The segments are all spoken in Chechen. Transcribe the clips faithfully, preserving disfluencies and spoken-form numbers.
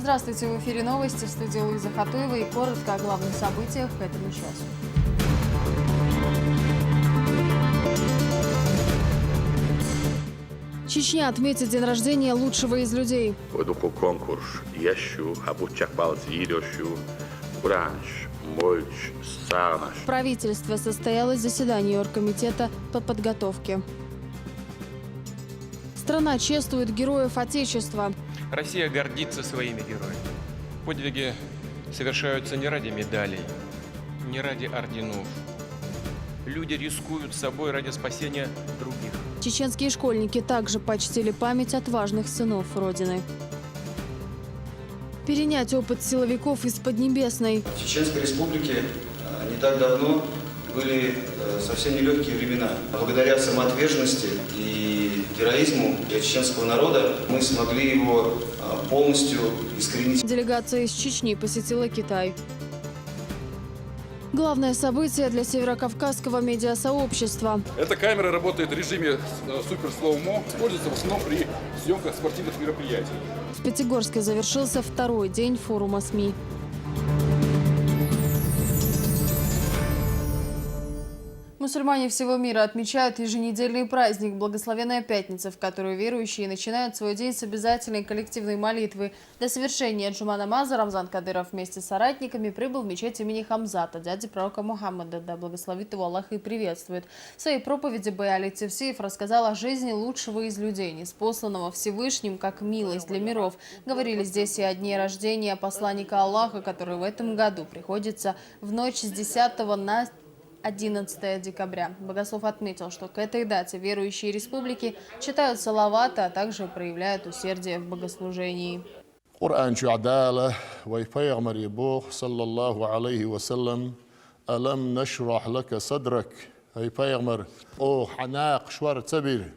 Здравствуйте, в эфире новости, в студии Луиза Хатуева и коротко о главных событиях к этому часу. Чечня отметит день рождения лучшего из людей. Ойдукку конкурс еш ю, хьабуччакх балц йийраш ю, урагӀанаш, мойдаш, сагӀанаш. В правительстве состоялось заседание оргкомитета по подготовке. Страна чествует героев Отечества. Россия гордится своими героями. Подвиги совершаются не ради медалей, не ради орденов. Люди рискуют собой ради спасения других. Чеченские школьники также почтили память отважных сынов Родины. Перенять опыт силовиков из Поднебесной. В Чеченской Республике, э, не так давно были, э, совсем нелегкие времена. Благодаря самоотверженности и героизму чеченского народа мы смогли его, э, полностью искоренить. Делегация из Чечни посетила Китай. Главное событие для северокавказского медиасообщества. Эта камера работает в режиме, э, супер слоумо. Используется в основном при съемках спортивных мероприятий. В Пятигорске завершился второй день форума СМИ. Мусульмане всего мира отмечают еженедельный праздник Благословенная Пятница, в которую верующие начинают свой день с обязательной коллективной молитвы. До совершения джума намаза Рамзан Кадыров вместе с соратниками прибыл в мечеть имени Хамзата, дяди пророка Мухаммада, да благословит его Аллах и приветствует. В своей проповеди Б. Али Цевсиев рассказал о жизни лучшего из людей, ниспосланного Всевышним как милость для миров. Говорили здесь и о дне рождения посланника Аллаха, который в этом году приходится в ночь с десятого на одиннадцатое декабря. Богослов отметил, что к этой дате верующие республики читают салаваты, а также проявляют усердие в богослужении. Къуръан чу Дала вай пайхамаре боху, саллаллаху Ӏалайхи ва саллам: «Алам нашрахь лака садрак», хӀай пайхамар, оха хьан накха шор ца бира?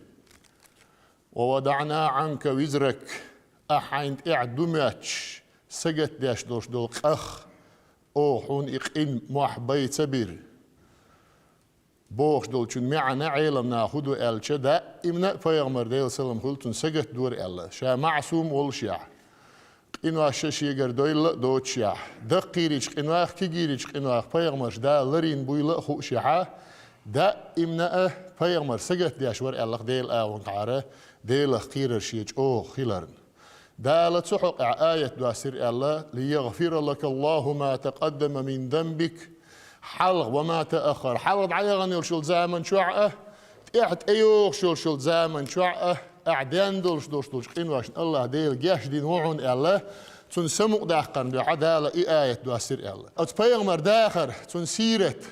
«Ва вадаӀна Ӏанка визрак», ахьа хьайна тӀехь ду моьттуш, сагатдеш долуш долу къах, оха хьуна и къин мохь бай ца бира. Бохуш долчун маьӀна Ӏеламнаха хӀун ду аьлча, даимна а пайхамар, Делан салам хуьлу цунна, сагатдора аьлла, ша маӀсум волушехь, къиношша шегара дойла а доцушехь, даккхийричу къинойх, кегийричу къинойх пайхамарш Дала ларийна буйла а хуушехьа, даимна а пайхамар сагатдеш вара аьлла-кх Делан агӀонгахьара, Делах кхерар шен чӀогӀа хиларна. Дала цу хьокъехь аят доссира аьлла: «Лиягфира лака Аллаху ма такъаддама мин занбик». Хьалха, «ва ма тааххар», хьалха дӀаяхана йолуш йолу заман чохь а, тӀаьхьа тӀейогӀуш йолуш йолу заман чохь а, ахьа ден долуш долуш долчу къиношна Аллах Дела гечдина ву хьуна аьлла, цунна самукъадаккхарна дуьхьа Дала и аят доссира аьлла. Оцу пайхамар дахар, цунна сират,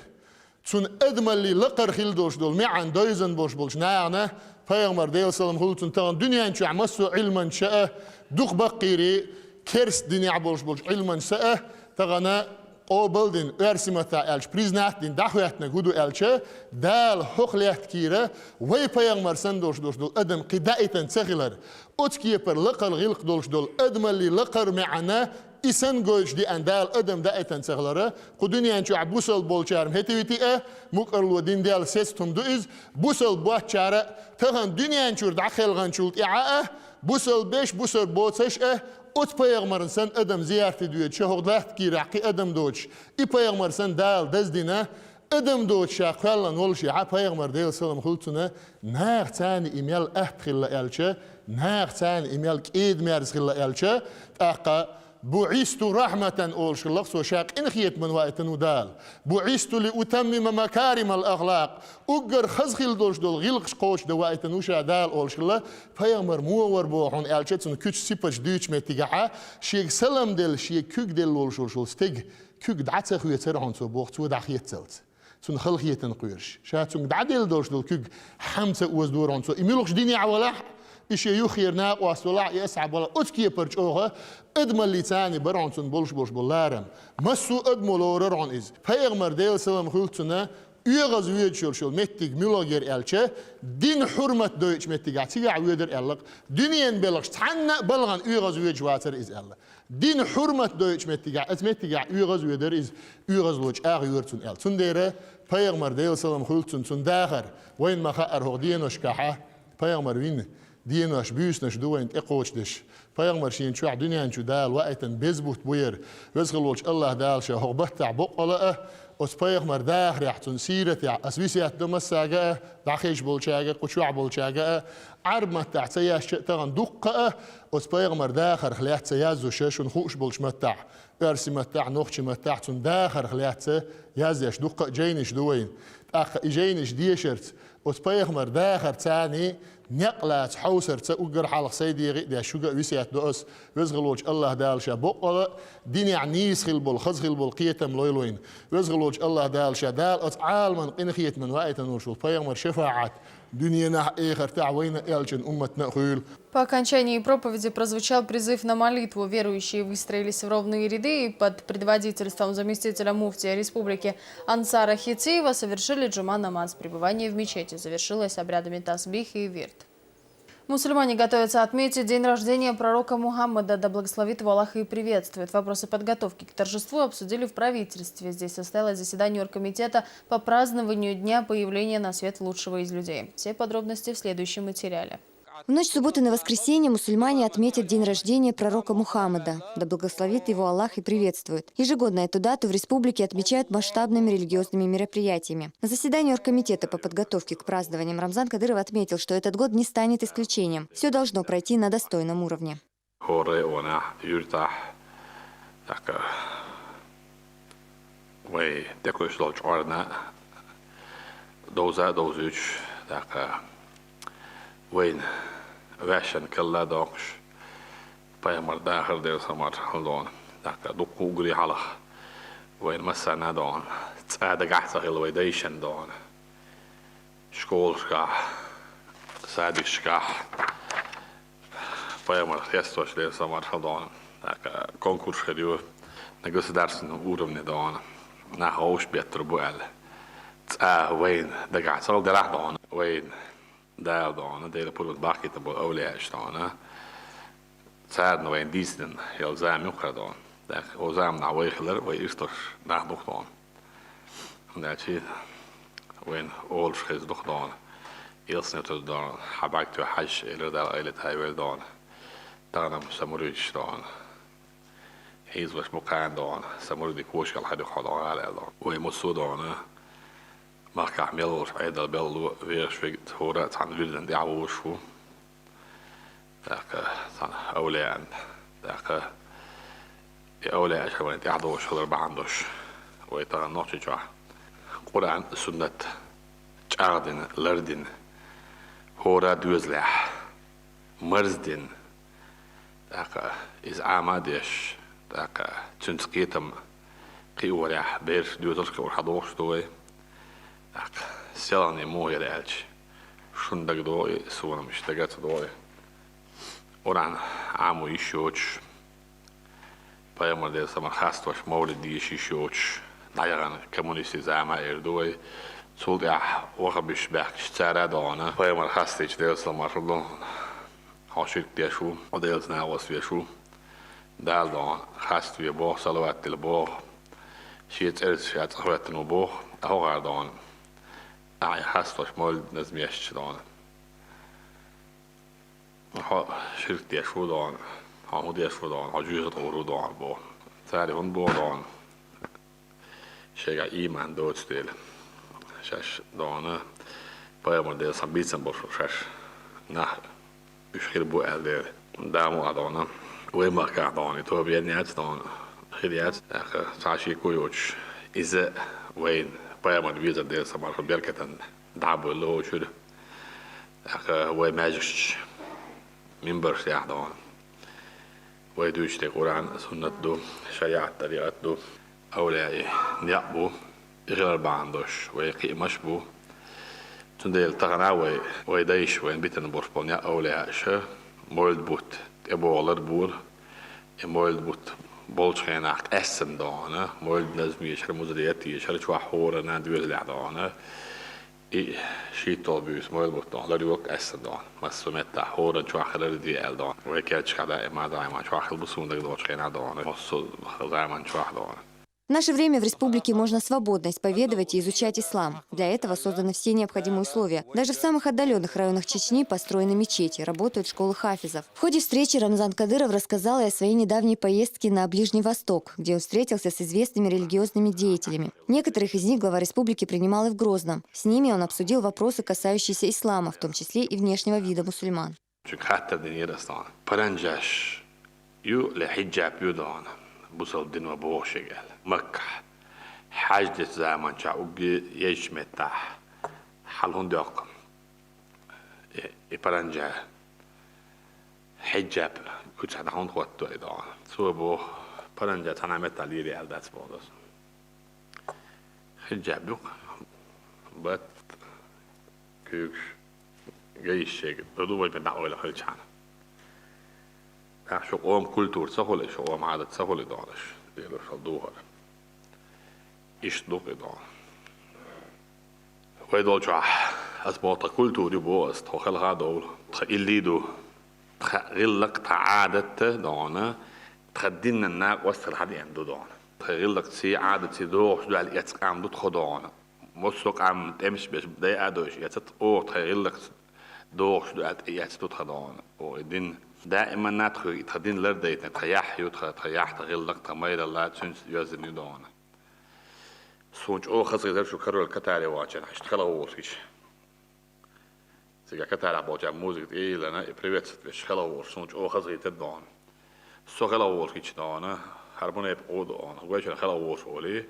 цунна адамаллин лакхара хила долуш долу маьӀна дойзан болуш болчу нахана пайхамар, Делан салам хуьлу цунна, тахана дуьнен чохь массо а Ӏилманчаша а, дукха баккхийрий керста динехь болуш болчу Ӏилманчаша а тахана къобал а дина, оьрсийн маттахь аьлча, признать а дина, дӀахӀоьттинарг хӀун ду аьлча, Дала хӀокху лаьттан кийра вай пайхамар санна долуш долуш долу адам кхин даийтина ца хилар, оцу кепара лакхара гӀиллакх долуш долу адамаллин лакхара маьӀна и санна гойтуш деана Дала адам даийтина ца хилар, кху дуьнен чохь бусалба болчара хӀетте а вити а, мукӀарло дина Делан сецна хӀума ду иза, бусалба боцчара а, тахана дуьнен чуьра дӀакхелханчул тӀаьхьа а, бусалба беш, бусалба боцуш а, оцу пайхамарна санна адам зиярте доьдуш, хӀокху лаьттан кийрахь кхин адам доцуш, и пайхамар санна Дала даздина, адам доцуш ша кхоьллина волушехьа, пайхамар, Делан салам хуьлу цунна, наха царна и мел атта хилла аьлча, наха царна и мел кӀеда-мерза хилла аьлча, тӀаккха «буӀисту рахьматан» олуш хилла-кх цо, ша къинхетаман ваийтина ву Дала. «БуӀисту ли утаммима макаримал ахлакъ». Уггар хаза хила долуш долу гӀиллакхаш кхочушдан ваийтина ву ша Дала олуш хилла, пайхамар муха вара боху хьуна аьлча, цунна куьчу сипаташ дуьйцучу меттигехьа, шега салам делла, шега куьг делла волуш волуш волу стеган куьг дӀа ца хоьцура хьуна цо боху, цо дӀахеццалц. Цунна халахетарна кхоьруш. Ша цуьнга дӀаделла долуш долу куьг хьамца озадора хьуна цо. И муьлхачу динехь валахь, и шен юххера накъост валахь, и асхьаб валахь, оцу кепара чӀогӀа адамаллица бара хьуна цунна болуш болуш болу ларам. Массо а адамо лорара хьуна иза. Пайхамар, Делан салам хуьлу цунна, оьгӀаз воьдуш йолуш йолу меттиг муьлха яра аьлча, дин хьурмат дойтучу меттигехь цигахь воьдура аьлла-кх. Дуьненан белхаш цхьанна а балхана оьгӀаз воьдуш вацара иза аьлла. Дин хьурмат дойтучу меттигехь, оцу меттигехь оьгӀаз а воьдура иза, оьгӀазло чӀагӀйора цунна аьлла. Цундела пайхамар, Делан салам хуьлу цунна, цунна дахар, вайна ма-хаъара хӀокху деношкахьа, пайхамар вина денош, буьйсанаш ду вайна тӀекхочушдеш. Пайхамар шена чохь дуьнен чу Дала ваийтина беза бутт бу яра. Веза хила волчу АллахӀ Дала ша хӀокху баттахь боккъала а, оцу пайхамар дахарехь, цунна сиратехь ас весет до массаьрга а, дӀахезаш болчаьрга а, кху чохь болчаьрга а, Ӏарб маттахь ца яьшча а тахана дуккха а, оцу пайхамар дахарх лаьцна ца язъеш шуна хууш болчу маттахь, оьрсийн маттахь, нохчийн маттахь цунна дахарх лаьцна язъеш дуккха а жайнаш ду вайна. ТӀаккха и жайнаш дешарца, оцу пайхамар дахарца царний некъ лаца хьовсарца уггар хьалха сайн дегӀе а деш, шуьга а весет до ас, Веза хила волчу АллахӀ Дала ша боккъала а, динехь нийса хила болу, хаза хила болу кхетам лойла вайна. Веза хила волчу АллахӀ Дала ша Дала оцу Ӏаламан къинхетаман ваийтина волуш волу пайхамар шафаӀат дуьненахь а, эхартахь а вайна а, аьллачун умматна а хуьйла. По окончании проповеди прозвучал призыв на молитву. Верующие выстроились в ровные ряды и под предводительством заместителя муфтия республики Ансара Хитиева совершили джума намаз. Пребывание в мечети завершилось обрядами тасбих и вирд. Мусульмане готовятся отметить день рождения пророка Мухаммада, да благословит его Аллах и приветствует. Вопросы подготовки к торжеству обсудили в правительстве. Здесь состоялось заседание оргкомитета по празднованию дня появления на свет лучшего из людей. Все подробности в следующем материале. В ночь субботы на воскресенье мусульмане отметят день рождения пророка Мухаммада. Да благословит его Аллах и приветствует. Ежегодно эту дату в республике отмечают масштабными религиозными мероприятиями. На заседании оргкомитета по подготовке к празднованиям Рамзан Кадыров отметил, что этот год не станет исключением. Все должно пройти на достойном уровне. ХӀора районехь, юьртахь, тӀаккха вай тӀекхуьуш долчу Ӏорна довза а довзуьйтуш, тӀаккха вайна ваьшшана калла а доккхуш, пайхамар дахар, Делан салам-маршалла хилла, тӀаккха дуккха а уггаре хьалха вайна массарна а, цкъа дагахь ца хилла вай дайшна, школашкахь, садикашкахь пайхамар хестош, Делан салам-маршалла хилла, тӀаккха конкурс хир ю на государственном уровне, нах вовшахбеттар бу аьлла. Цкъа вайна дагахь ца хилла, делахь, вайна Дала, Делан пурба бахкийтина болу овлияаш, царна вайна дийцина йолу зама ю-кх хӀара. ТӀаккха оцу заманахь вай хилар, вай ирс долуш нах ду-кх. ХӀунда аьлча вайна олуш хезна ду-кх, Илсхан-Юьртара, хьан бӀаьрг тоьхна хьажа элира Дала, Айлетхой вара. Тахана-м сан мурдаш, хьийзалаш бу кхана, сан мурдийн кошкал хьан ду-кх хьо, гӀала аьлла. Вай массо а, махкахь мел волуш Ӏедал белхало вехаш верг хӀора а цхьана вирдан тӀаьхьа вовзуш ву. ТӀаккха цхьана овлияан, тӀаккха и овлияаш вайна тӀаьхьа догӀуш хилар бахьана долуш, вай тахана Нохчийчохь Къуръан а, суннат а чӀагӀдина, лардина, хӀора а доьзалехь марздина, тӀаккха иза Ӏама а деш, тӀаккха цуьнца кхетам кхиорехь, бераш, доьзалш кхиор хьан догӀуш ду вай. ТӀаккха селхане муха яра аьлча, шуна дагадогӀий, суна-м иштта дага а ца догӀий. Къуръан Ӏамо йиш йоцуш, пайхамар, Делан салам-маршалла, хастош мовлид деша йиш йоцуш дӀаяхана коммунистийн зама а эр ду вай. Цул тӀаьхьа ваххабисташ баьхкича, цара а, пайхамар хастийча, Делан салам-маршалла хилла, хьо ширк деш ву, хьо Делаца накъост веш ву. Дала, хаставе боху, салават дила боху, шен цӀерца ша цӀа хӀоьттина ву боху, а хӀокхара, ахьа и хастош мовлид назма ешча, хьо ширк деш ву, хьо хӀун деш ву, хьо жоьжахате гӀур ву, боху. Цара и хӀунда боху, шайгахь ийман доцу дела. Шаьш, пайхамар, Делан салам-маршалла, бийцина болуш шаьш нах уьш хир бу аьлла дела. Дала мукъалахь, вай махкахь, и тоба енна яц, хир яц, тӀаккха цхьа шеко йоцуш, иза вайна пайхамар везар, Делан салам-маршалла, беркатана дӀа а бевлла вовшуьра. ТӀаккха вай маьждигаш, минбарш тӀехь, вай дуьйцуш дерг Къуръан а, суннат а ду, шариӀат, тӀарикъат а ду. Овлияийн некъ бу, и хилар бахьана долуш вай кхиамаш а бу. Цундела тахана а вай, вай дайша вайна битина болуш болу некъ, овлияаша, мовлид бутт тӀебогӀу ларбора, и мовлид бутт болчу хенахь къаьстина, мовлид назма ешар, музарет ешар чохь хӀоранна доьзалехь, и шийтталгӀа буьйса мовлид бутт ларйо къаьстина, массо а меттехь хӀоранна чохь хилар де аьлла, вай кечдехь даима, даима чохь хилла бу суна дагадогӀучу хенахь, массо а заманчохь. В наше время в республике можно свободно исповедовать и изучать ислам. Для этого созданы все необходимые условия. Даже в самых отдаленных районах Чечни построены мечети, работают школы хафизов. В ходе встречи Рамзан Кадыров рассказал и о своей недавней поездке на Ближний Восток, где он встретился с известными религиозными деятелями. Некоторых из них глава республики принимал и в Грозном. С ними он обсудил вопросы, касающиеся ислама, в том числе и внешнего вида мусульман. Чу хаттар динера сан. Паранжаш ю ле хиджаб ю дона. Бусал дин ва бохшиг ал. Макка. Хаж дет заман ча угги еш мета. Халун дёк. И, и паранжа. Хиджаб. Куча да хун хот той дона. Су бо паранжа тана мета лири ал дац бодос. Хиджаб юк. Бат кюкш. Гайшег. Дуду вай бен да ойла хилчана. Ах, шо ом культур ца холи, шо ом адат ца холи донаш. Дело шо духар. Иш дук и дон. Вай долча. Ас бота культури бо ас, то хел ха дол. Тха илли ду. Тха гиллак та адат дона. Тха динна на вастар хад энду дона. Тха гиллак ци адат ци дохш дуал яц къам ду тха дона. Мосо къам темш беш дай адош яцат о тха гиллак дохш дуал яц ду тха дона. О дин. Даима на тха, тха дин лар дайтна, тха ях ю тха, тха ях тха гиллак тха майрала цунц ёзин ю дона. Сунч о хас гизер шу карол катаре вачен, хаш тхала вошкиш. Сега катара болча музык и лана и приветствует веш хала вош, сунч о хас гизер дон. Со хала вошкиш дона, хармоне по дон. Гойчен хала вош оли.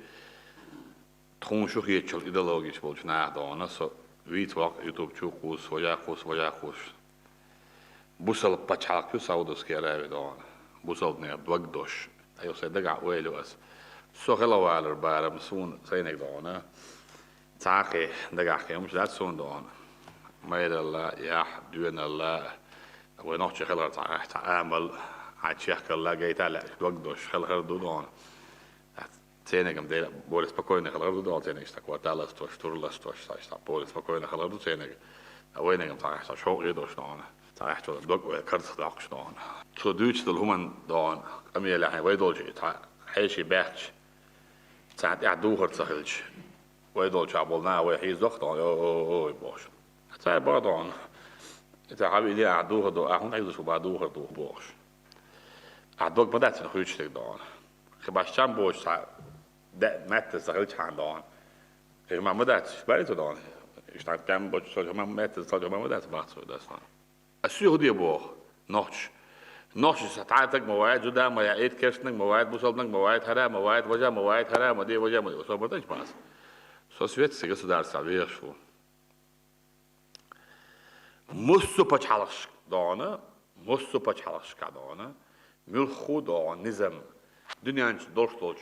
Тхун шух ечел идеологич болч на дона, со вит вак YouTube чу кус, вожа кус, вожа кус. Бусал пачалкю Саудовский Аравия дона. Бусал не благдош. Айо се дага уэлю ас. Со хала валер барам сун сайнек дона. Цахи дага хемш дат сун дона. Майрала, ях, дуэналла. Вой нохчи хала цахи, цахи амал. А чехкала гайтала, благдош хала хар ду дона. Ценегам де более спокойно халарду дал ценег, что кварталас то, штурлас то, что, что более спокойно халарду ценег. А войнегам та, что шоу и дош дон. Та, что дог ве карц дак что дон. Что дюч дал хуман дон. Ами я ляхай вой долчи, та, хейши бэч. Та, я духар цахилч. Вой долча болна, вой хиз дох дон, о, о, о, бош. Та, ба дон. Та, хаби я духар до, а хун хиз дох ба духар до, бош. А дог ба датин хуйч тег дон. Хиба чам бош та, Де, меттес сахил чан дон. Хима мадат, бари то дон. Иштан кам боч, со хима меттес, со хима мадат, бахт со дас дон. Асу худи бох. Нохч. Нохч са та так мавайт, жуда мая, эт кершнак мавайт, бусалнак мавайт, хара мавайт, вожа мавайт, хара мади, вожа мади. Со бартач пас. Со светский государство, вешфу. Муссу пачалыш дона, муссу пачалыш ка дона. Мюлху дон, низам. Дунянч долш долч.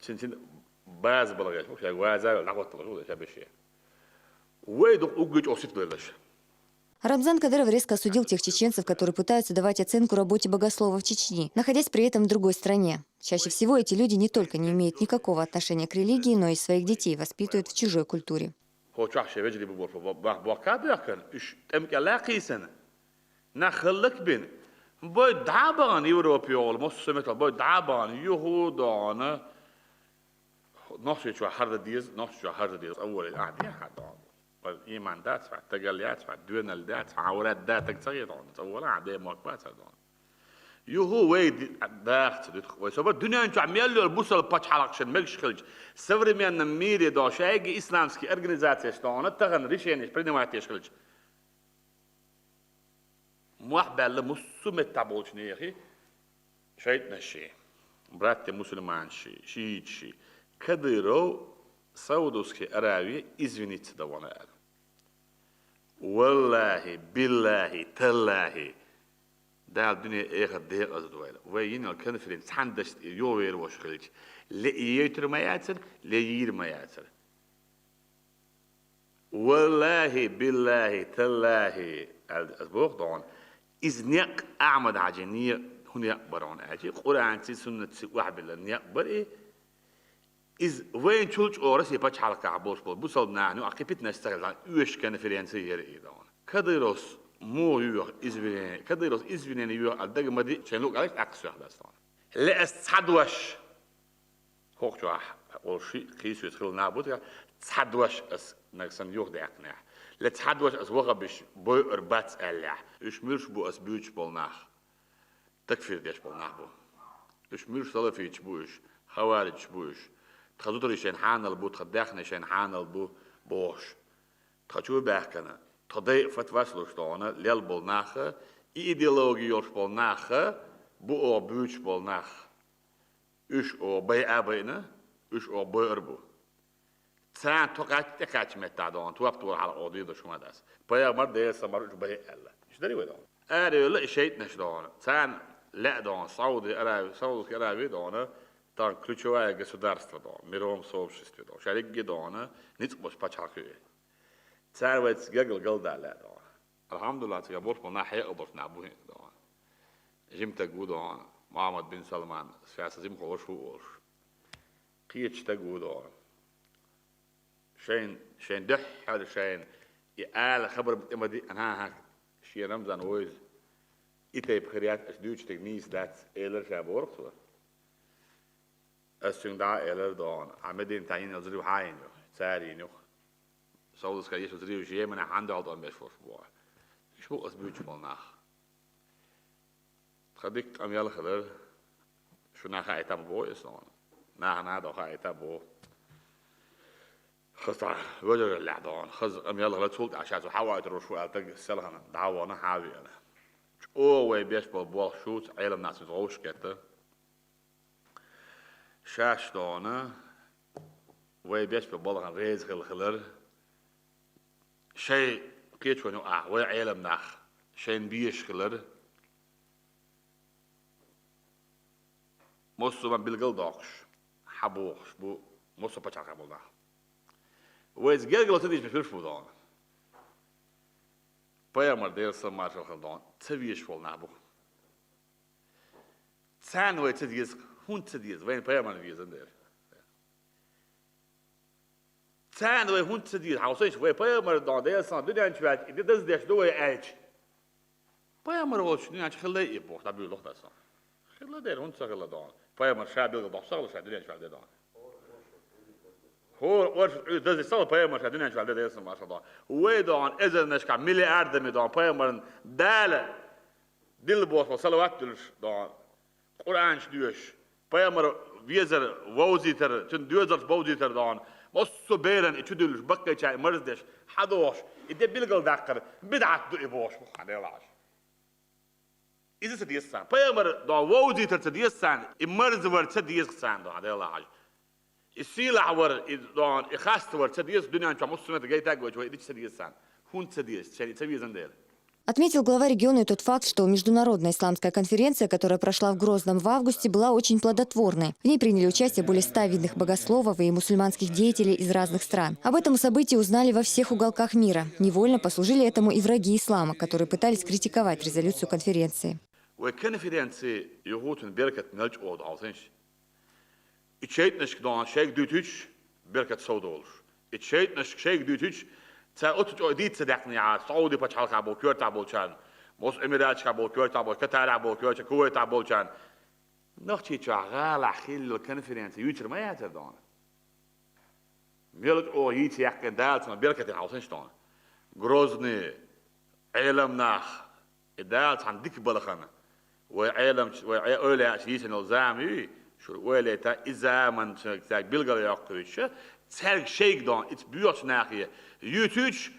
Цин-цин баз балагаш, вообще, ваза, лагот балагаш, вообще, беши. Вейдух угыч осит глядаш. Рамзан Кадыров резко осудил тех чеченцев, которые пытаются давать оценку работе богословов Чечни, находясь при этом в другой стране. Чаще всего эти люди не только не имеют никакого отношения к религии, но и своих детей воспитывают в чужой культуре. Хочах шеведжли бу борфа, бах, бах, кадяхкан, иш, тем кяла кисан. На хыллык бин. Бой дабан Европе ол, мосо метал, бой дабан, юху дона. Нохчи чуа харда диз, нохчи чуа харда диз, аввал ахди хадон. Бал иман дац, ва тагал яц, ва дуэнал дац, ва аврат да так цаги дон. Аввал ахди мок бац дон. Юху вей ди-, дахт дит, вей соба дунянча меллер бусал пачхалакшин мегшхилч. В современном мире дон шайги исламский организация, что она тахан решение принимать ешхилч. Муах бәллі муссу метта болчу нехи, шайтнаши, братья мусульманши, шиитши, Кадыров Саудовской Аравии извиниться да вона аьлла. Валлахи, биллахи, таллахи, Дала дуьне эхар декъаза дойла. Вай йинал конференц цхьана дашта йовер вош хилча, ле йейтар ма яцар, ле йийр ма яцар. Валлахи, биллахи, таллахи, аьлла, аз бох дон. Из некъ Ахмад Хьажи не, хӀун некъ бар хьуна аьлчи, Къуръанци, суннатци охьабилла некъ бар и. Из вайн чул чӀора се пачхьалкхахь болуш болу бусалба нахана юкъахь кхин питанаш ца хилла, оьшуш конференци яра и дон. Кадыровс муха йоьху извинение, Кадыровс извинение йоьху аьлла дага ма диъ, шайн луъ аьлла тӀаккха соьх дац дон. Ле ас цхьа дош. ХӀокху чохь олу шиъ кхийсоьца хилла нах бу тхехь, цхьа дош ас нагахь санна юхадаьккхинехь, я цхьа дош ас ваха беш бойур бац аьллехь, уьш муьлш бу ас буьйцуш болу нах? Такфир деш болу нах бу. Уьш муьлш, салафиташ бу уьш, хавариджаш бу уьш, тхан зударий шайна хьанал бу, тхан даьхний шайна хьанал бу бохуш. Тхан чу а баьхкина, тхан дайа фатвас луш дохьуна лелла болу нах, и идеологи йолуш болу нах бу оха буьйцуш болу нах. Уьш оха байа а байина, уьш оха бойур а бу. Царна тхо кхаьчча, тӀекхаьчча меттахь дохьуна, топ тора хьалха оха дийр ду шуна ас. Пайхамар, Делан салам-маршалла, уьш байа аьлла. Иштта дарий вай дохьуна? Ара йолу и шайтӀанаш дохьуна. Царна лаьа дохьуна, Сауди Араби, Саудовский Араби дохьуна, тхан ключевое государство дохьуна, в мировом сообществе дохьуна. Шаригге дохьуна, ницкъ болуш пачхьалкх ю и. Цара вайца гергара галдала лаьа дохьуна. Алхьамдулиллах, цигахь болуш болу нах хьекъал болуш нах бу хӀинца дохьуна. Жима стаг ву дохьуна, Мухьаммад бин Салман, ша сан жима хьош ву олуш. Кхечу стаг ву дохьуна. Шайн, шайн дуьххьара шайна и ала хабар тӀе ма диъ, хӀан-хӀа, шен Рамзан вовза. И тайпа хир яц, аш дуьйцуш дерг нийса дац, элира ша боху цо. Ас цуьнга дӀа а элира дохьуна, хьан Мединатехь йина взрыв хьан йина ю, цара йина ю. Саудовская есть взрыв, Йеменехь хьан дуьхьал тӀом беш волуш боху. Уьш бу ас буьйцуш болу нах. Тхан дика къамел хилар, шуна хаийта ма боху иза дохьуна. Нахана а дохьуна хаийта а боху. Хаза цхьа вежараллехь дохьуна. Хаза къамел хилар, цул тӀаьхьа ша цу хьан вайтар ву шу аьлла, стаг селхана дӀа а вахана, хьан а веана. ЧӀогӀа вай беш болу болх шуца Ӏеламнах цуьнца вовшахкхетта. Шаьш дохьуна, вай беш бан балхана реза хилла хилар, шайн кхечунна юкъахь вай Ӏеламнах шайна безаш хилар, массо а билгал а доккхуш, хьан бохуш бу массо а пачхьалкхехь болу нах. Вайца гергарло ца дийцича, муьлш бу дохьуна? Пайхамар, Делан салам-маршалла хила дохьуна, ца везаш волу нах бу. Царна вай ца деза, хӀунда ца деза? Вайна пайхамарна везан дера. Царна вай хӀунда ца деза? Хьовсийша, вай пайхамар дохьуна, Делан салам, дуьнен чу ваьлча, и де даздеш ду вай аьлча. Пайхамар волчу дуьнен чу хилла и бохуш, дӀабуьйлу-кх аса. Хилла дера, хӀунда ца хилла дохьуна? Пайхамар ша билггал дохьуш ца хилла ша дуьнен чу ваьлла де дохьуна? ХӀора оршот Ӏуьйра даздеш ца хилла пайхамар ша дуьнен чу ваьлла де, Делан салам-маршалла хила дохьуна. Вай дохьуна эзарнашкахь, миллиардами дохьуна пайхамарна Дала дилла бохуш болу салават а дуьллуш дохьуна, Къуръан чу доьшуш, пайхамар везар вовзийтар, цуьнан доьзалш бовзийтар дохьуна, массо а беран и чу дуьллуш, баккхийчара и марздеш, хьан дохуш, и де билггал даккхар бидӀат ду и бохуш бу хьан делахьаш. Иза ца деза царна. Пайхамар дохьуна вовзийтар ца деза царна, и марзвар ца деза царна дохьуна делахьаш. И сийлахь вар, и дон, и хаставар ца деза дуьнен чохь, массо а метта гайтаг вайчу вай и дича ца деза царна. ХӀунда ца деза? Шайна и ца везан дела. Отметил глава региона и тот факт, что Международная исламская конференция, которая прошла в Грозном в августе, была очень плодотворной. В ней приняли участие более ста видных богословов и мусульманских деятелей из разных стран. Об этом событии узнали во всех уголках мира. Невольно послужили этому и враги ислама, которые пытались критиковать резолюцию конференции. Вай конференци юхуцун беркат мел чӀогӀа ду хьовсийша. И шайтӀанашка дон шайга дуьтуьйтуш, беркат сов долуш. И шайтӀанашка шайга дуьтуьйтуш, цара оццу чӀогӀа дийца ца даьккхинехьара, Сауди пачхьалкхехь болу коьртахь болчарна, Мосул Эмираташкахь болу коьртахь болчу, Катарехь болу коьртахь, Кувайтехь болчарна. Нохчийчохь гӀалахь хилла конференци юьйцур ма яцара дон. Мел чӀогӀа йийца яьккхина Дала цунах беркат дина хьовсийша дон. Грозный, Ӏеламнах, и Дала цхьана дика балхана, вай Ӏеламчу, вай Ӏе-, эвлаяаша йийцина йолу зама юй, шу ойла йита, и заманчуьнга цаьрга билгал йоккхуьйтуш, цаьрга шайга дон, и ца боьхачу нахе юьтуьйтуш,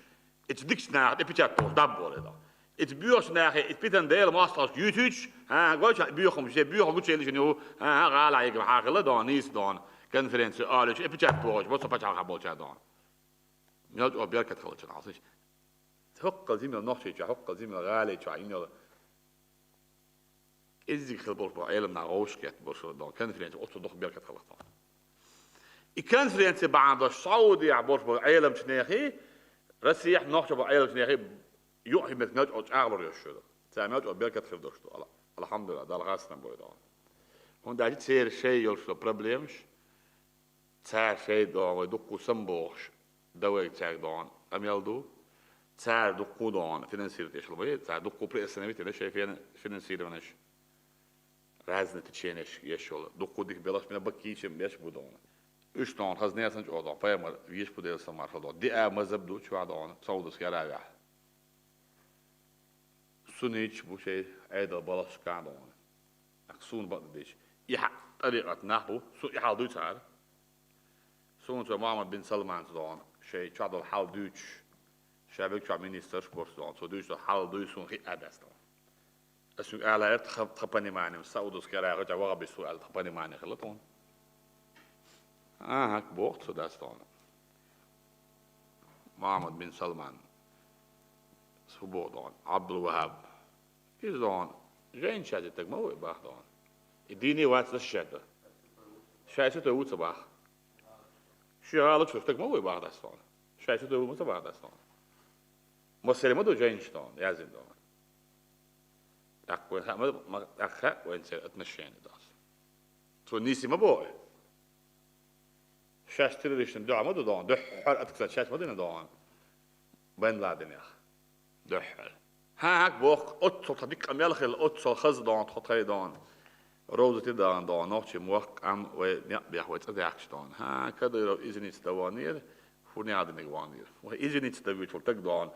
и ца дикачу наха тӀе печать тухуш дӀабболуьйту. И ца боьхачу нахе, и ца питана Делан мостагӀашка юьтуьйтуш, хӀан, гой ша боьхамаш, шен боьхам гучуйиллина ю, хӀан, гӀалахь егам хьан хилла дон, нийса дон, конференци олуьйтуш, и печать тухуш, массо а пачхьалкхехь болчара дон. Мел чӀогӀа беркат хилла чу хьовсийша. ХӀоккхул зимел Нохчийчохь, хӀоккхул зимел гӀалин чохь йина йолу кӀеззиг хила болуш болу Ӏеламнах вовшахкхетта болуш долу конференци оццул дукха беркат хиларх. И конференци бахьана долуш Саудехь болуш болу Ӏеламчу нехий, Россехь, Нохчийчохь болу Ӏеламчу нехий юкъахь меттиг мел чӀогӀа чӀагӀлур йолуш ю. Цара мел чӀогӀа беркат хир долуш ду. Ала-, алхьамдулиллах, Далла хастам бойла. ХӀунда аьлча церан шайн йолуш долу проблемаш, цара шайн догӀу вай дуккха самабохуш, дан вайга цаьрга догӀу къамел ду. Цара дуккха догӀу финансировать еш хила вай, цара дуккха приостановить йина шайн фин-, финансированиеш. Разные течения еш йола. Дукха дика белаш, мел баккийча беш бу дона. Уьш дона, хаза несан чӀо дона, пайхамар веш бу, Делан салам-маршо дона. Диа мазхаб ду чохь дона, Саудовская Аравия. Сунниташ бу шайн Ӏедал балхашкахь дона. Суна бакъдеш. И хьа-, тӀарикъат нах бу, су и хьал дуй цара. Суна цо Мухьаммад бин Салманца дона, шайн чохь долу хьал дуьйцуш, ша бегачохь министрш бу цо дона, цо дуьйцуш долу хьал дуй суна хиъна дац дона. Ас шуьга ала аьлла, тхан, тхан пониманием, Саудовская Аравия гӀача ваха бису аьлла, тхан понимание хилла тхуна. ХӀан-хӀа, боху цо, дац дона. Мухьаммад бин Салман. Цо боху дона, Абдул-Ваххаб. Иза дона, женщина таг ма ву и бах дона. И дийне вац защищать дан. Шайн ситой ву ца бах. Шен гӀала чу таг ма ву и бах, дац дона. Шайн ситой ву ма ца бах, дац дона. Массаьрга ма ду женщина дона, яздина дона. ТӀаккха вайн хаа ма, ма, тӀаккха хаа вайн церан отношение дона. Цо нийса ма боху. Шаьш террористашна дуьхьа ма ду дона, дуьххьара атака шаьш ма дина дона. Бен Ладенех. Дуьххьара. ХӀан-хӀа, боху, оццул тхан дика къамел хилла, оццул хаза дона, тхо тхай дона. Ровза тӀе дона дона, нохчийн мохк, къам вай некъ бех, вай цӀа даьхкаш дона. ХӀан, Кадыров извиниться дан ваханера, фу нехан динарг ваханера. Вай извиниться дан вуьйцуш волу таг дона.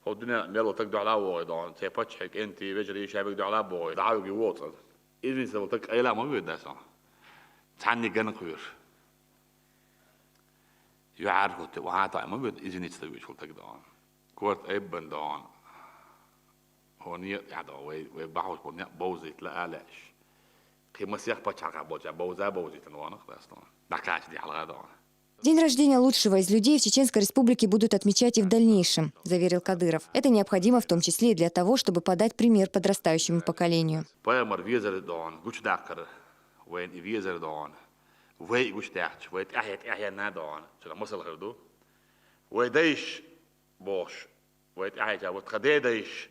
ХӀо дуьнен мел волу таг дуьхьал а вогӀий дона. Церан паччахьан кӀентий, вежарий, ша беган дуьхьал а богӀий. ДӀа а вигий вогӀу цӀа. Извиниться дан волу таг къайла а ма воьду, дац дона. Цхьанне ган кхоьруш. ЮьӀар хӀутту, вахьа тоьа ма вуьйцу, извиниться дан вуьйцуш волу таг дона. Корта айббан дона. ХӀора некъа тӀехь дона, вай, вай бахьуш болу некъ бовзийта лаа лаьаш. Кхин масех паччахьалкхехь болчара бовза а бовзийтина вахана, дац дона. ДӀакхача дехьа дона. День рождения лучшего из людей в Чеченской Республике будут отмечать и в дальнейшем, заверил Кадыров. Это необходимо в том числе и для того, чтобы подать пример подрастающему поколению. Пайхамар везар дона, гучудаккхар, вайна и везар дона. Вай и гучудаьккхича, вай тӀаьхье-тӀаьхьенна дона, цуьнан масал хир ду. Вай дайша бохуш, вай тӀаьхье-тӀаьхье, вот тхан дедайша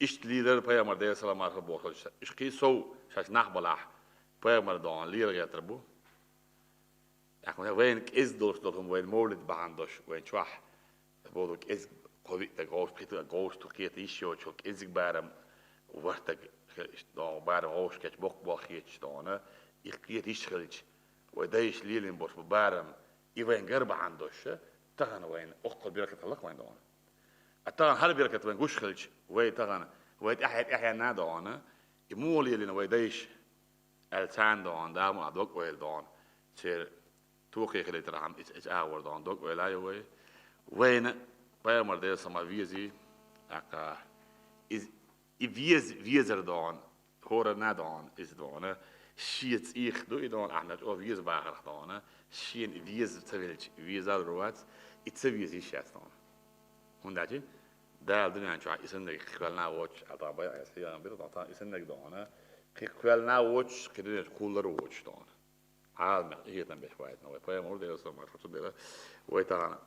иштта лелара пайхамар, Делан салам-маршо бохуш, уьш кхин сов шаьш нах балахь, пайхамар дона лела гӀертар бу. ТӀаккха вайна кӀезиг долуш долу хӀума, вайна мовлид бахьана долуш, вайн чохь болу кӀезиг кхо-виъ стаг вовшах, пхи стаг вовшах, кхета йиш йоцуш, кӀезиг барам, ворхӀ стаг, иштта догӀу барам вовшахкхетча, боккха болх хеташ дона, и кхета йиш хилча, вай дайша лелийна болуш бу барам, и вайн гар бахьана долуш, тахана вайна оццул беркат хилла-кх вайн дона. А тахана хӀара беркат вайн гуш хилча, вай тахана, вай тӀаьхье-тӀаьхьенна дона, и муха лелийна вай дайша? Аьлла царна дона, Дала мукъ лахь, дог-ойла дона, церан тохе хилийтархьама, иза, иза агӀор дона, дог-ойла а йо вай. Вайна пайхамар, Делан салам-маршо, везий, тӀаккха иза, и вез-, везар дона, хӀоранна дона, иза дона, шен цӀийх ду и дона, ахьа чӀогӀа веза бахарх дона, шена и веза ца велча, везалур вац, и ца веза йиш яц дона. ХӀунда аьлча Дала дуьнен чохь и саннарг кхин кхоьллина а воцуш, аьлла тхан бай-, ас хьехам бира, тхан и саннарг дона, кхин кхоьллина а воцуш, кхин дуьнен чу кхуллур а воцуш дона. Ӏаламех къинхетам беш ваийтина вай пайхамар, Делан салам-маршо цунна, вай тахана,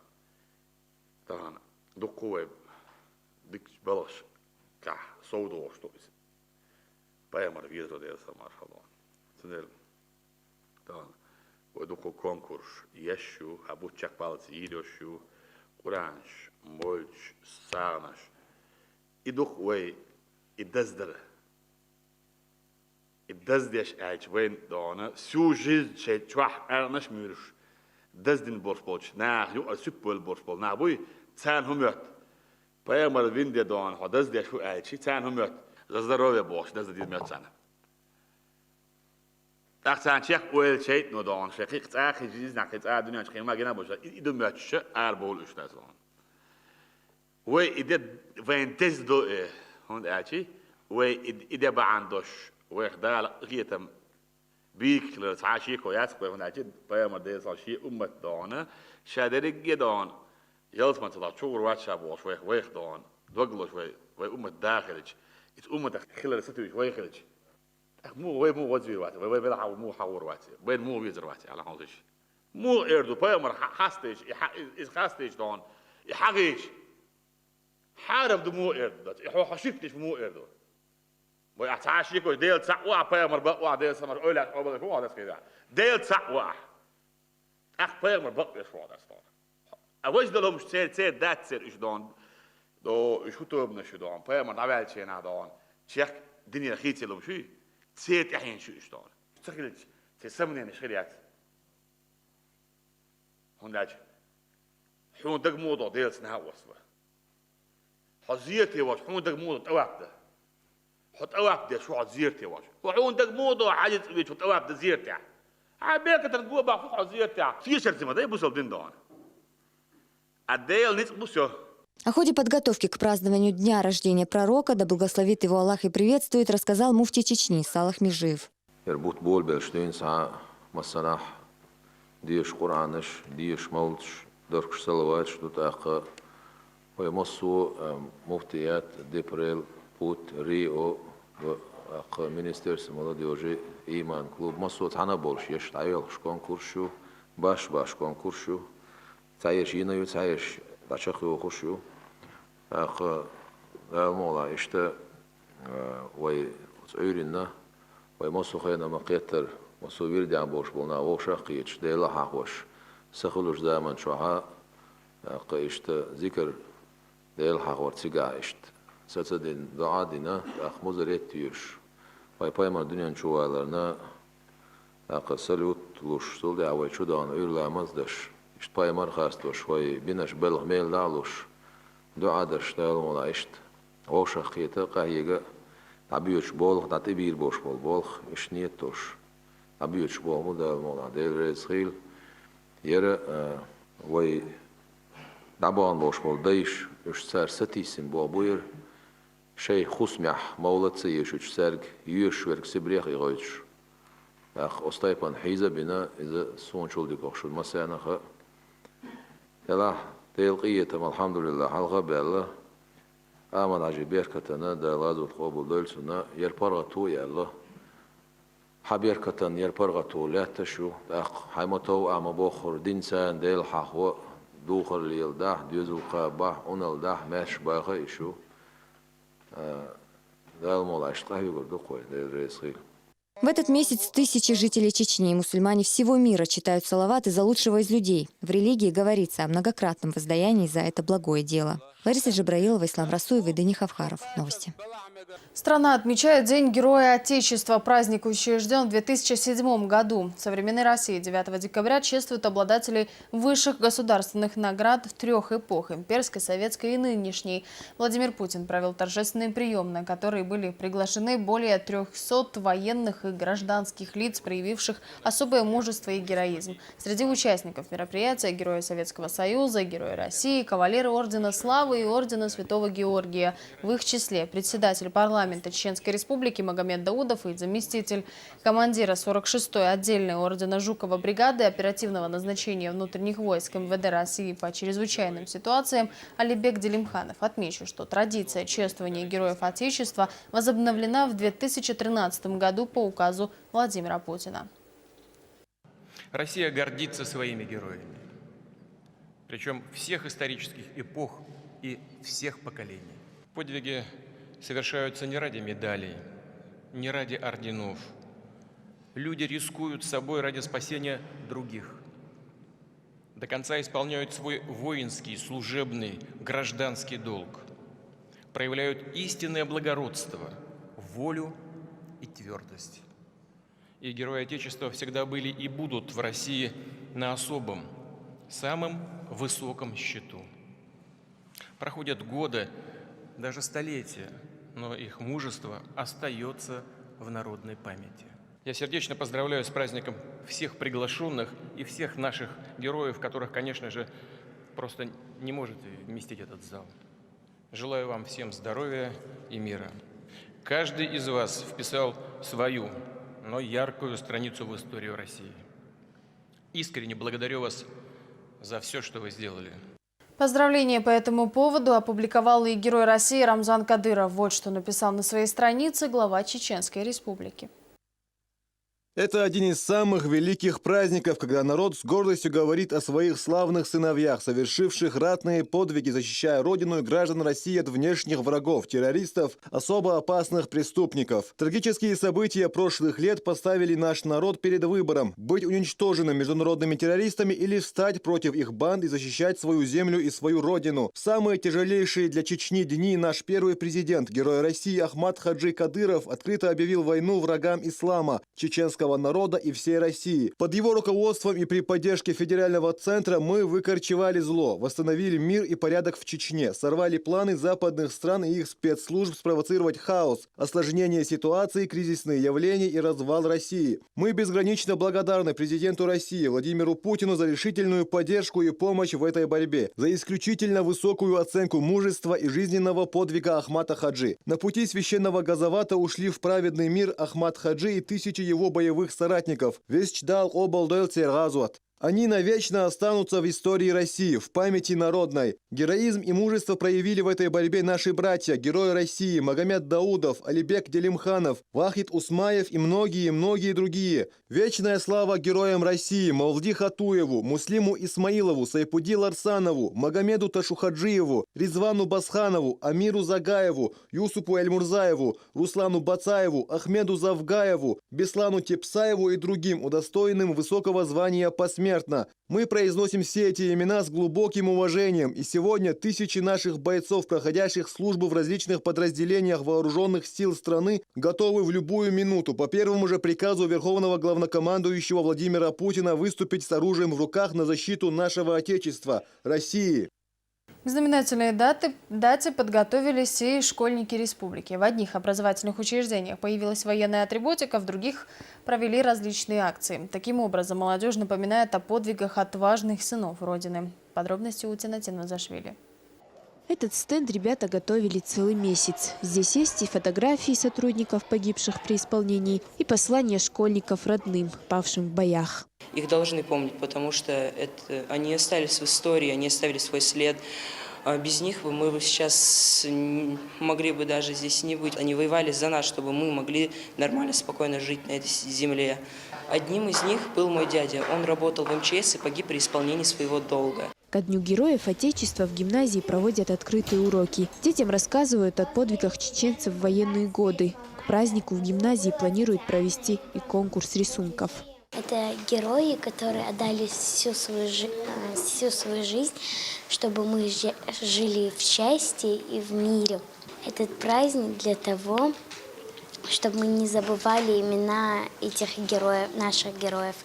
тахана дуккха вай дикачу балхашкахь сов догӀуш ду иза. Пайхамар везаро, Делан салам-маршо дона. Цундела тахана вай дуккха конкурсаш еш ю, хьан бутт чекхбаллалц йийр йолуш ю, Къуранаш, мовлидаш, сагӀанаш. И дукха вай и даздар. И даздеш аьлча вайна дона, всю жизнь шайн чохь къаьркъанаш а муьйлуш, даздина болуш болчу наха юкъара суьпа вевлла болуш болу нах буй, царна хӀун моьтту? Пайхамар вина де дона, хьо даздеш ву аьлча, царна хӀун моьтту? За здоровье бохуш, даздан дийр моьтту царна. ТӀаккха царна чекх ойла чайта но дона, шайн кхин цкъа а хи жизнь, кхин цкъа а дуьнен чу кхин ма гина а бу, и, и ду моьттуш, арабовлу уьш, дац дона. Вай и де, вайн деза ду и, хӀунда аьлча вай и, и де бахьана долуш, вайх Дала къинхетам бийриг хилар цхьа а шеко яц-кх вай, хӀунда аьлча пайхамар, Делан салам-маршо, шен уммат дона, ша дерриге а дона, ялсамани ца лахь чугӀур вац ша бохуш вайх, вайх дона, дог лозуш вай, вай уммат да хилча, иза умматах хилар сатуьйсуш вай хилча. ТӀаккха муха, вай муха вазийр вац, вай, вай мела хьан муха хьахор вац, вайна муха везар вац, аьлла хьовсийша. Муха эр ду пайхамар хьа-, хастийча, и хьа-, иза хастийча дона, и хьахийча? Хьарам ду муха эр ду, дац, и хьо, хьо ширк деш муха эр ду? Вай ахь цхьа а шеко, Дела цхьаъ ву ахь, пайхамар бакъ ву ахь, Делан салам-маршо ойла еш къобал деш ву ахь, дас хеза. Дела цхьаъ ву ахь. ТӀаккха пайхамар бакъ веш ву ахь, дац дона. А важа долу хӀумаш церан, церан дац церан уьш дона. До, уьш хӀун тобанаш ю дона? Пайхамар дӀаваьллачу хенахь дона, чехка динера хийцалла хӀумаш юй? Церан тӀехьенаш ю уьш дона. Ца хилча, церан самненаш хир яц. ХӀунда аьлча хьуна дага муха до Делаца наха осла? Хьо зерате вош, хьуна дага муха до тӀавапа дан? Хьо тӀавапа деш ву, хьо зерате вош. Хьо хьуна дага муха до, хьаьжцӀа веача хьо тӀавапа дан зератехь? Хьан беркатан го баккха хьо зератехь? Тешар ца ма дай бусалба дин дона. А Дела ницкъ бу со. О ходе подготовки к празднованию дня рождения пророка, да благословит его Аллах и приветствует, рассказал муфтий Чечни Салах Межиев. Яр бутт болабелаш дуьйна цхьа массанахь деша Къуръанаш, деша мовлаташ, дархкаш, салаваташ ду, тӀаккха вай массо а, э, муфтият, Депрел, Пут, РИО, ва тӀаккха министерство молодёжи, Иман клуб, массо а цхьана болуш еш дӀайоьлхуш конкурс ю, баш-баш конкурс ю. Цхьаерш йина ю, цхьаерш дӀачекхйохуш ю. ТӀаккха, Дала мукъ лахь, иштта, а, вай оцу Ӏуьйранна, вай массо а хенахь ма-кхеттара, массо а вирдехь болуш болу нах вовшах а кхеташ, Дела хьахош, са хуьлучу заман чохь а, тӀаккха иштта зикар, Дела хьахор цигахь иштта са ца дина, доӀа а дина, тӀаккха музарет а тоьшуш, вай пайхамар дуьнен чу валарна, тӀаккха салют луш, цул тӀаьхьа вай чу дахана Ӏуьйра ламаз а деш, иштта пайхамар а хастош, вай бинарш белхан мел дӀа а луш, доӀа деш, Дала мукъ лахь, иштта вовшах кхета а, къахьега а, дӀабоьдуш болх, дӀа тӀебийр болуш болу болх, иштта нийят долуш дӀабоьдуш болх бу, Дала мукъ лахь, Дела реза хуьлда. Яра, а, вай дӀабахана болуш болу дайша, уьш цара сатийсина болх бу яра. Шайн хӀусамехь мовлат ца ешуьйтуш цаьрга, йоьшуш верг Сибрех а гӀойтуш. ТӀаккха оцу тайпана хьийза а бина, иза суна чул дика хууш ду массарна а. Делахь, Делан къинхетам, алхьамдулиллахӀ, хьалха а баьлла, Ахьмад-Хьаьжин беркатана, Дала гӀазот къобалдойла цуьнан, яра паргӀато а яьлла. Хьан беркатана яра паргӀато лаьтташ ю, тӀаккха хьайн ма-тов ахь ма-боххура динца а, Дела хьахо а, духар леладахь, доьзал кхабахь, Ӏуналла дахь, маьрша баха а йиш ю. А, Дала мукъ лахь, иштта къахьоьгур ду-кх вай, Дела реза хуьлда. В этот месяц тысячи жителей Чечни и мусульмане всего мира читают салаваты за лучшего из людей. В религии говорится о многократном воздаянии за это благое дело. Лариса Джабраилова, Ислам Расуев и Дени Хавхаров. Новости. Страна отмечает День Героя Отечества. Праздник учреждён в две тысячи седьмом году. В современной России девятого декабря чествуют обладателей высших государственных наград в трёх эпох: имперской, советской и нынешней. Владимир Путин провёл торжественный приём, на который были приглашены более трёхсот военных и гражданских лиц, проявивших особое мужество и героизм. Среди участников мероприятия — герои Советского Союза, герои России, кавалеры Ордена Славы и Ордена Святого Георгия. В их числе председатель парламента Чеченской Республики Магомед Даудов и заместитель командира сорок шестой отдельной Ордена Жукова бригады оперативного назначения внутренних войск МВД России по чрезвычайным ситуациям Алибек Делимханов. Отмечу, что традиция чествования героев Отечества возобновлена в две тысячи тринадцатом году по указу Владимира Путина. Россия гордится своими героями, причём всех исторических эпох и всех поколений. Подвиги совершаются не ради медалей, не ради орденов. Люди рискуют собой ради спасения других. До конца исполняют свой воинский, служебный, гражданский долг. Проявляют истинное благородство, волю и твёрдость. И герои Отечества всегда были и будут в России на особом, самом высоком счету. Проходят годы, даже столетия, но их мужество остаётся в народной памяти. Я сердечно поздравляю с праздником всех приглашённых и всех наших героев, которых, конечно же, просто не может вместить этот зал. Желаю вам всем здоровья и мира. Каждый из вас вписал свою, но яркую страницу в историю России. Искренне благодарю вас за всё, что вы сделали. Поздравления по этому поводу опубликовал и Герой России Рамзан Кадыров. Вот что написал на своей странице глава Чеченской Республики. Это один из самых великих праздников, когда народ с гордостью говорит о своих славных сыновьях, совершивших ратные подвиги, защищая Родину и граждан России от внешних врагов, террористов, особо опасных преступников. Трагические события прошлых лет поставили наш народ перед выбором: быть уничтоженным международными террористами или встать против их банд и защищать свою землю и свою Родину. В самые тяжелейшие для Чечни дни наш первый президент, герой России Ахмат Хаджи Кадыров, открыто объявил войну врагам ислама, чеченского народа и всей России. Под его руководством и при поддержке федерального центра мы выкорчевали зло, восстановили мир и порядок в Чечне, сорвали планы западных стран и их спецслужб спровоцировать хаос, осложнение ситуации, кризисные явления и развал России. Мы безгранично благодарны президенту России Владимиру Путину за решительную поддержку и помощь в этой борьбе, за исключительно высокую оценку мужества и жизненного подвига Ахмата Хаджи. На пути священного газавата ушли в праведный мир Ахмат Хаджи и тысячи его боевых соратников. Веч дал къобалдойла цер гъазот. Они навечно останутся в истории России, в памяти народной. Героизм и мужество проявили в этой борьбе наши братья, герои России Магомед Даудов, Алибек Делимханов, Вахид Усмаев и многие-многие другие. Вечная слава героям России Мавлуди Хатуеву, Муслиму Исмаилову, Сайпуди Ларсанову, Магомеду Ташухаджиеву, Ризвану Басханову, Амиру Загаеву, Юсупу Эльмурзаеву, Руслану Бацаеву, Ахмеду Завгаеву, Беслану Тепсаеву и другим, удостоенным высокого звания посмертно. Мы произносим все эти имена с глубоким уважением, и сегодня тысячи наших бойцов, проходящих службу в различных подразделениях вооружённых сил страны, готовы в любую минуту по первому же приказу Верховного Главнокомандующего Владимира Путина выступить с оружием в руках на защиту нашего Отечества, России. К знаменательной даты, дате подготовились и школьники республики. В одних образовательных учреждениях появилась военная атрибутика, в других провели различные акции. Таким образом, молодежь напоминает о подвигах отважных сынов Родины. Подробности у Тинатин Музашвили. Этот стенд ребята готовили целый месяц. Здесь есть и фотографии сотрудников, погибших при исполнении, и послания школьников родным, павшим в боях. Их должны помнить, потому что это, они остались в истории, они оставили свой след. А без них бы мы бы сейчас могли бы даже здесь не быть. Они воевали за нас, чтобы мы могли нормально, спокойно жить на этой земле. Одним из них был мой дядя. Он работал в МЧС и погиб при исполнении своего долга. Ко Дню Героев Отечества в гимназии проводят открытые уроки. Детям рассказывают о подвигах чеченцев в военные годы. К празднику в гимназии планируют провести и конкурс рисунков. Это герои, которые отдали всю свою, жи... э, всю свою жизнь, чтобы мы жили в счастье и в мире. Этот праздник для того, чтобы мы не забывали имена этих героев, наших героев.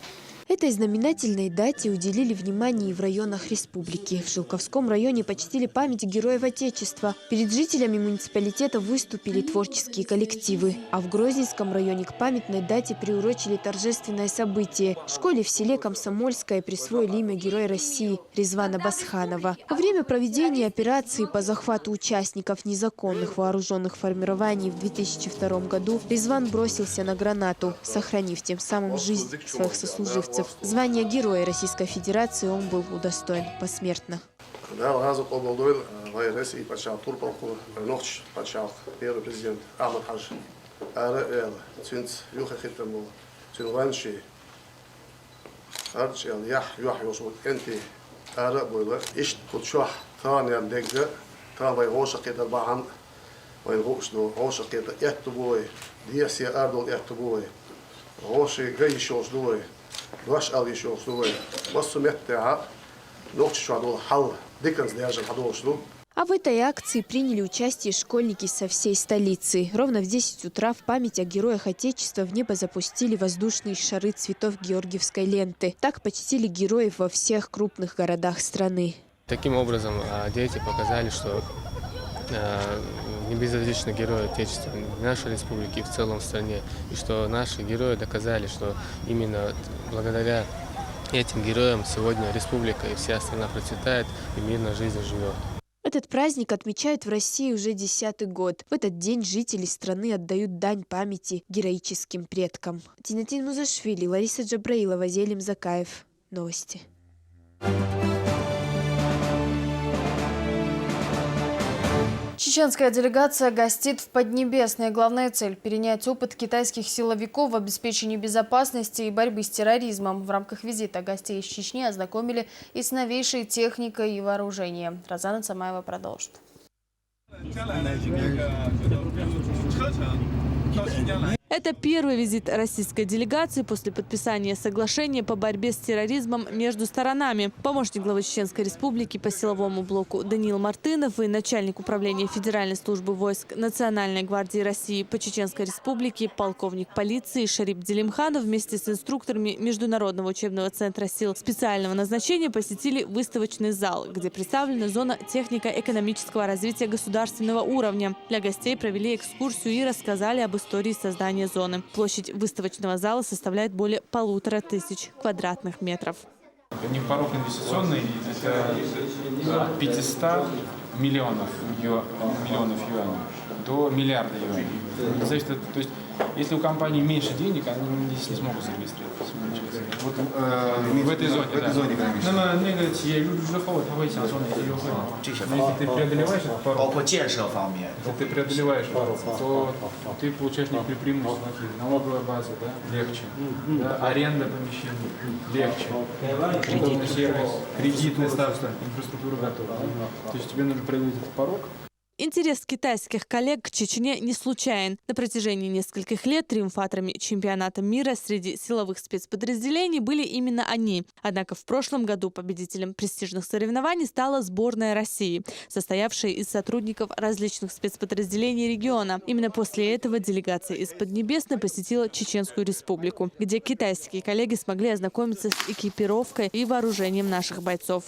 Этой знаменательной дате уделили внимание и в районах республики. В Шелковском районе почтили память героев Отечества. Перед жителями муниципалитета выступили творческие коллективы. А в Грозненском районе к памятной дате приурочили торжественное событие. В школе в селе Комсомольское присвоили имя Героя России Ризвана Басханова. Во время проведения операции по захвату участников незаконных вооруженных формирований в две тысячи втором году Ризван бросился на гранату, сохранив тем самым жизнь своих сослуживцев. Звания Героя Российской Федерации он был удостоен посмертно. Дала гъазот къобалдойла вай Россия пачалкх турпалхо, нохч пачалкх, первый президент Ахмат Хажи. Ара эла, цунца юха хитам бола, цун ванши. Арчел, яхь, юхь йош вот энти. Ара бойла, ишт кучох, тан ян дегга, тан вай гошакъе дар бахан, вай гуш до, гошакъе да этту бой, диасе ардол этту бой. Гоши гай шош дуй, дош ал шош дуй. Массу метте а, нохчи шо дол хал, диканс дяжа хадош ду. А в этой акции приняли участие школьники со всей столицы. Ровно в десять утра в память о героях Отечества в небо запустили воздушные шары цветов георгиевской ленты. Так почтили героев во всех крупных городах страны. Таким образом, дети показали, что не безразличны герои Отечества нашей республики и в целом в стране, и что наши герои доказали, что именно благодаря этим героям сегодня республика и вся страна процветает и мирно жизнь живет. Этот праздник отмечают в России уже десятый год. В этот день жители страны отдают дань памяти героическим предкам. Тинатин Музашвили, Лариса Джабраилова, Зелим Закаев. Новости. Чеченская делегация гостит в Поднебесной. Главная цель — перенять опыт китайских силовиков в обеспечении безопасности и борьбы с терроризмом. В рамках визита гостей из Чечни ознакомили и с новейшей техникой и вооружением. Розана Цамаева продолжит. Это первый визит российской делегации после подписания соглашения по борьбе с терроризмом между сторонами. Помощник главы Чеченской Республики по силовому блоку Даниил Мартынов и начальник управления Федеральной службы войск Национальной гвардии России по Чеченской Республике, полковник полиции Шарип Делимханов вместе с инструкторами Международного учебного центра сил специального назначения посетили выставочный зал, где представлена зона технико-экономического развития государственного уровня. Для гостей провели экскурсию и рассказали об истории создания зоны. Площадь выставочного зала составляет более полутора тысяч квадратных метров. У них порог инвестиционный, это от пятисот миллионов, ю- миллионов юаней до миллиарда юаней. Зависит от, то есть, если у компании меньше денег, они здесь не смогут зарегистрироваться. Вот, э, в этой зоне, да. 那么那个企业入驻之后，他会享受哪些优惠？那если ты преодолеваешь этот 包 порог, 括建设方面， если ты преодолеваешь этот порог, то ты получаешь некоторые преимущества. Смотри, налоговая база, да, легче. Да, аренда помещений легче. Кредитный сервис, кредитный статус, инфраструктура готова. То есть тебе нужно преодолеть этот порог. Интерес китайских коллег к Чечне не случайен. На протяжении нескольких лет триумфаторами чемпионата мира среди силовых спецподразделений были именно они. Однако в прошлом году победителем престижных соревнований стала сборная России, состоявшая из сотрудников различных спецподразделений региона. Именно после этого делегация из Поднебесной посетила Чеченскую Республику, где китайские коллеги смогли ознакомиться с экипировкой и вооружением наших бойцов.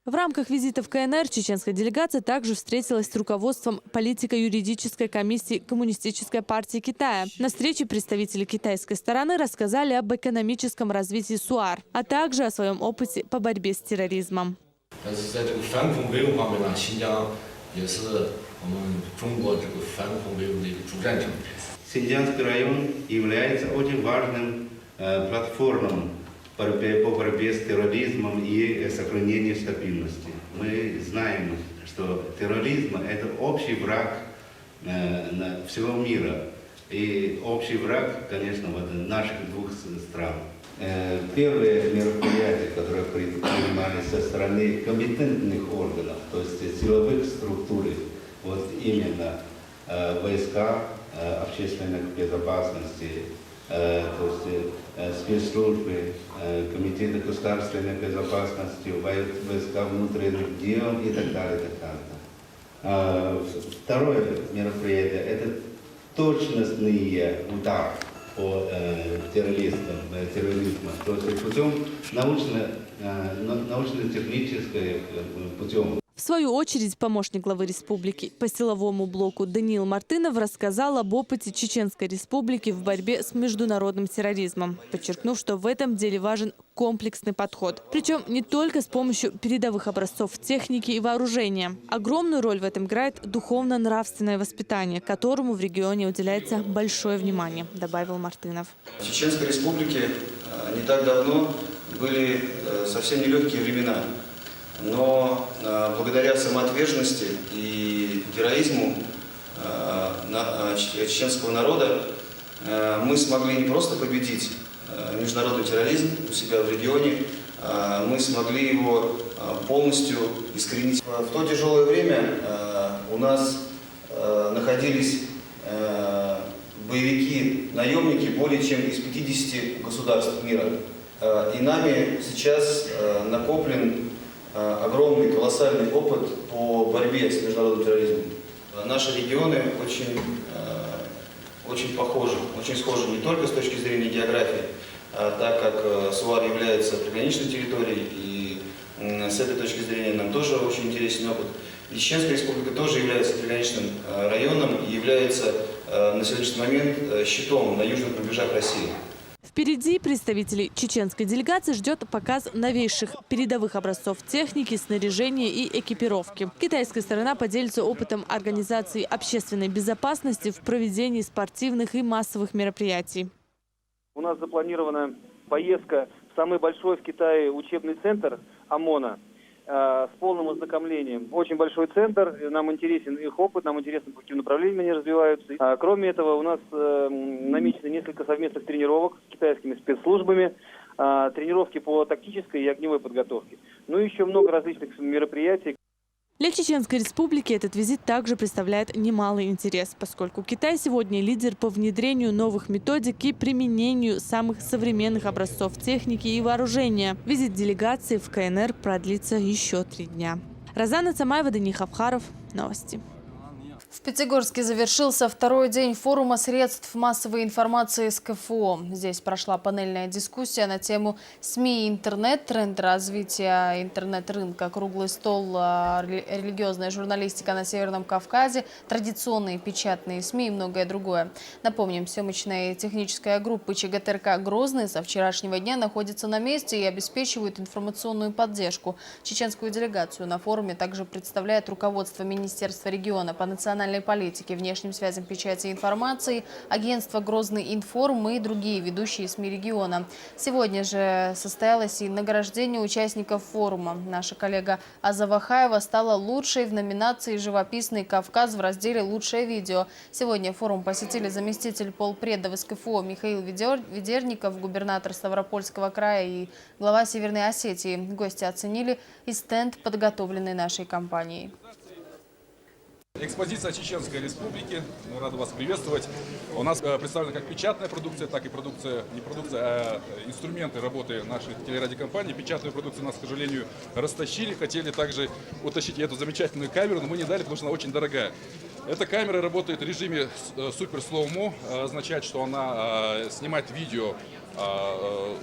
В рамках визита в К Н Р чеченская делегация также встретилась с руководством политико-юридической комиссии Коммунистической партии Китая. На встрече представители китайской стороны рассказали об экономическом развитии СУАР, а также о своем опыте по борьбе с терроризмом. 但是在这个反恐维稳方面呢，新疆也是我们中国这个反恐维稳的一个主战场。 Синьцзянский район является очень важным э, платформом борьбе- по борьбе с терроризмом и э, сохранению стабильности. Мы знаем, что терроризм — это общий враг э, на- всего мира. И общий враг, конечно, вот наших двух с- стран. Э, Первые мероприятия, которые при- принимались со стороны компетентных органов, то есть силовых структур, вот именно э, войска э, общественной безопасности, э, то есть э, спецслужбы, э, комитеты государственной безопасности, вой- войска внутренних дел и так далее, и так далее. А, в- Второе мероприятие — это точностный удар по э, террористам, э, терроризму, то есть путем научно, э, на- научно-технической э, путем. В свою очередь, помощник главы республики по силовому блоку Даниил Мартынов рассказал об опыте Чеченской Республики в борьбе с международным терроризмом, подчеркнув, что в этом деле важен комплексный подход. Причем не только с помощью передовых образцов техники и вооружения. Огромную роль в этом играет духовно-нравственное воспитание, которому в регионе уделяется большое внимание, добавил Мартынов. В Чеченской Республике э, не так давно были э, совсем нелегкие времена, но э, благодаря самоотверженности и героизму э, на- э, че- чеченского народа э, мы смогли не просто победить э, международный терроризм у себя в регионе, э, мы смогли его э, полностью искоренить. В то тяжелое время э, у нас э, находились э, боевики, наемники более чем из пятидесяти государств мира. Э, И нами сейчас э, накоплен э, огромный, колоссальный опыт по борьбе с международным терроризмом. Э, Наши регионы очень, э, очень похожи, очень схожи не только с точки зрения географии, а так как э, СУАР является приграничной территорией, и м, с этой точки зрения нам тоже очень интересен опыт. И Чеченская Республика тоже является приграничным э, районом и является э, на сегодняшний момент э, щитом на южных рубежах России. Впереди представителей чеченской делегации ждет показ новейших передовых образцов техники, снаряжения и экипировки. Китайская сторона поделится опытом организации общественной безопасности в проведении спортивных и массовых мероприятий. У нас запланирована поездка в самый большой в Китае учебный центр ОМОНа. А, с полным ознакомлением. Очень большой центр, и нам интересен их опыт, нам интересно, по каким направлениям они развиваются. А, кроме этого, у нас э, м, намечено несколько совместных тренировок с китайскими спецслужбами, а, тренировки по тактической и огневой подготовке. Ну и еще много различных мероприятий. Для Чеченской Республики этот визит также представляет немалый интерес, поскольку Китай сегодня лидер по внедрению новых методик и применению самых современных образцов техники и вооружения. Визит делегации в К Н Р продлится еще три дня. Розана Цамаева, Данил Хавхаров. Новости. В Пятигорске завершился второй день форума средств массовой информации с К Ф О. Здесь прошла панельная дискуссия на тему СМИ и интернет, тренды развития интернет-рынка, круглый стол, а, рели- религиозная журналистика на Северном Кавказе, традиционные печатные СМИ и многое другое. Напомним, съемочная и техническая группы Ч Г Т Р К «Грозный» со вчерашнего дня находятся на месте и обеспечивают информационную поддержку. Чеченскую делегацию на форуме также представляет руководство Министерства региона по национальной политике, внешним связям, печати и информации, агентство «Грозный информ» и другие ведущие СМИ региона. Сегодня же состоялось и награждение участников форума. Наша коллега Аза Вахаева стала лучшей в номинации «Живописный Кавказ» в разделе «Лучшее видео». Сегодня форум посетили заместитель полпреда в С К Ф О Михаил Ведер- Ведерников, губернатор Ставропольского края и глава Северной Осетии. Гости оценили и стенд, подготовленный нашей компанией. Экспозиция Чеченской Республики. Мы рады вас приветствовать. У нас э, представлена как печатная продукция, так и продукция, не продукция, а э, инструменты работы нашей телерадиокомпании. Печатную продукцию нас, к сожалению, растащили. Хотели также утащить эту замечательную камеру, но мы не дали, потому что она очень дорогая. Эта камера работает в режиме с- э, супер слоумо, э, означает, что она э, снимает видео э, э,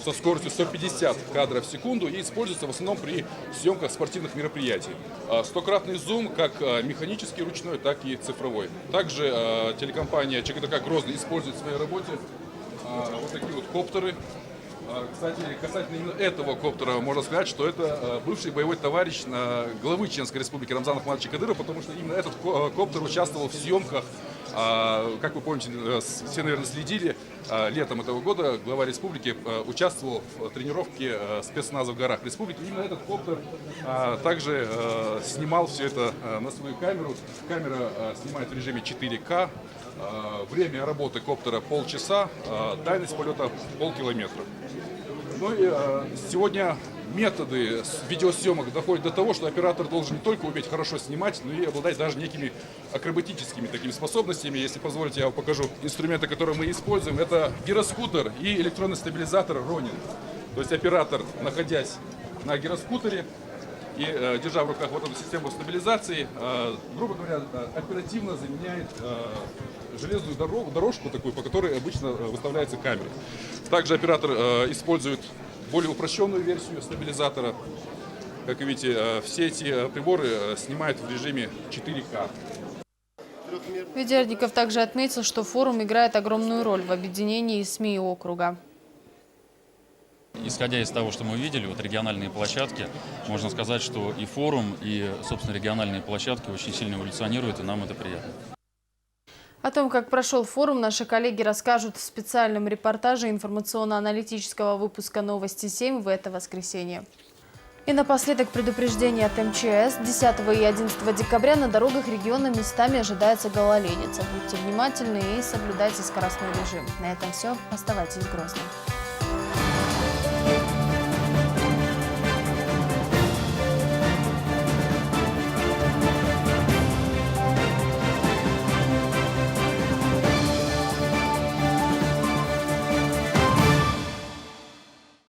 со скоростью сто пятьдесят кадров в секунду и используется в основном при съемках спортивных мероприятий. Э, Стократный зум, как э, механический ручной, так и цифровой. Также э, телекомпания Ч Г Т К «Грозный» использует в своей работе э, вот такие вот коптеры. Э, Кстати, касательно именно этого коптера, можно сказать, что это э, бывший боевой товарищ э, главы Чеченской Республики Рамзана Ахматовича Кадырова, потому что именно этот ко- э, коптер участвовал в съемках, а, как вы помните, э, с- все, наверное, следили, а, летом этого года глава республики э, участвовал в тренировке э, спецназа в горах республики. Именно этот коптер а, также э, снимал все это э, на свою камеру. Камера э, снимает в режиме четыре К. Э, Время работы коптера полчаса, э, дальность полета полкилометра. Ну и э, сегодня методы с- видеосъемок доходят до того, что оператор должен не только уметь хорошо снимать, но и обладать даже некими акробатическими такими способностями. Если позволите, я вам покажу инструменты, которые мы используем. Это гироскутер и электронный стабилизатор Ronin. То есть оператор, находясь на гироскутере и э, держа в руках вот эту систему стабилизации, э, грубо говоря, э, оперативно заменяет э, железную дорогу, дорожку такую, по которой обычно э, выставляется камера. Также оператор э, использует более упрощенную версию стабилизатора. Как вы видите, э, все эти э, приборы э, снимают в режиме четыре К. Ведерников также отметил, что форум играет огромную роль в объединении СМИ округа. Исходя из того, что мы видели, вот региональные площадки, можно сказать, что и форум, и, собственно, региональные площадки очень сильно эволюционируют, и нам это приятно. О том, как прошел форум, наши коллеги расскажут в специальном репортаже информационно-аналитического выпуска «Новости семь» в это воскресенье. И напоследок предупреждение от М Ч С. Десятого и одиннадцатого декабря на дорогах региона местами ожидается гололедица. Будьте внимательны и соблюдайте скоростной режим. На этом все. Оставайтесь в Грозном.